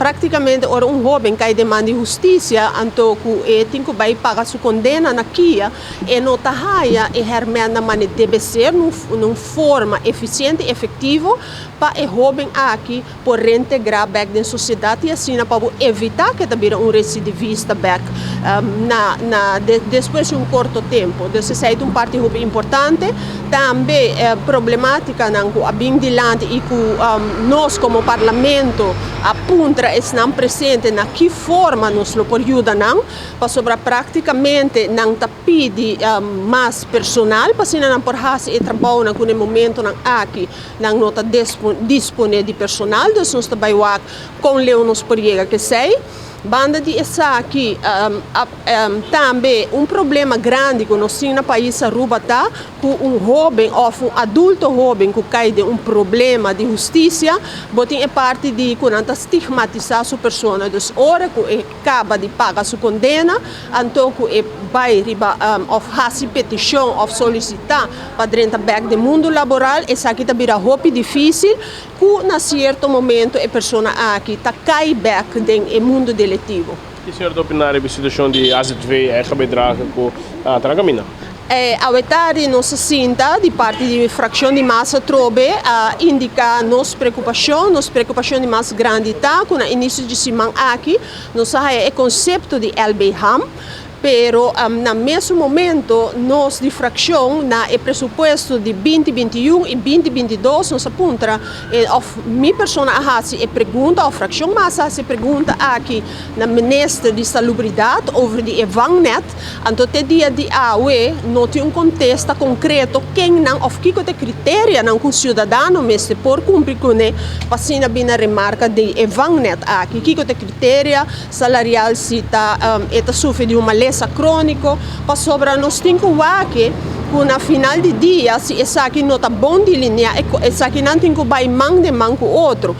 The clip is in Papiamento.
Práktikamente ora un hóben kai den man di hustisia, anto ku e tin ku bai paga su kondena na kia, e no ta haya e hèrmèntnan manera debe ser na un forma efisiente i efektivo pa e hóben aki por reintegrá bèk den sosiedat i asina pa bo evitá ku e ta bira un residivista bèk na na despues di un korto tempu. Dus esei ta un parti hopi importante. Tambe problemátikanan ku a bin dilanti i ku nos komo parlamento a puntra esnan presente na ki forma nos lo por yuda nan, pasobra práktikamente nan ta pidi mas personal pa asina nan por hasi e trabounan ku na e momentonan aki nan no ta disponé di personal. Dus nos ta bai wak kon leu nos por yega ku esei. Banda di esaki, tambe un problema grandi ku nos tin na pais Aruba ta ku un hóben òf un adulto hóben ku kai den un problema di hustisia, bo tin e parti di ku nan ta stigmatisá su persona. Dus ora ku e kaba di paga su kondena, anto ku e bai riba òf hasi petishon òf solisitá pa drenta bèk den mundu laboral, esaki ta bira hopi difísil. Ku na sierto momento e persona aki ta kai bèk den e mundu deletivo. Ki señor ta opiná riba e situashon di azv eigen bijdrage ku ta na kaminda? Awe tardi nos a sinta di parti di frakshon di mas atrobe a indiká nos preokupashon. Nos preokupashon di mas grandi ta ku na inisio di siman aki nos a haya e konsepto di LB-Ham. Pero na mesun momento nos di fraccion na e presupuesto di 2021 y 2022 nos a puntra of mi persona a haci e pregunta of fraccion mas a haci e pregunta aki na minister di Salubridad over di e vangnet. Anto te dia di awe no tin un contesta concreto ken nan of kico ta e criterianan cu un ciudadano mester por cumpli cune pa asina bini na remarca di e vangnet aki. Kico ta e criteria? Salarial si ta e ta sufri di un malesa crónico, pasobra nos tin cu wak cu na final di dia si esaki no ta bon delineá, esakinan tin cu bay man den man cu otro.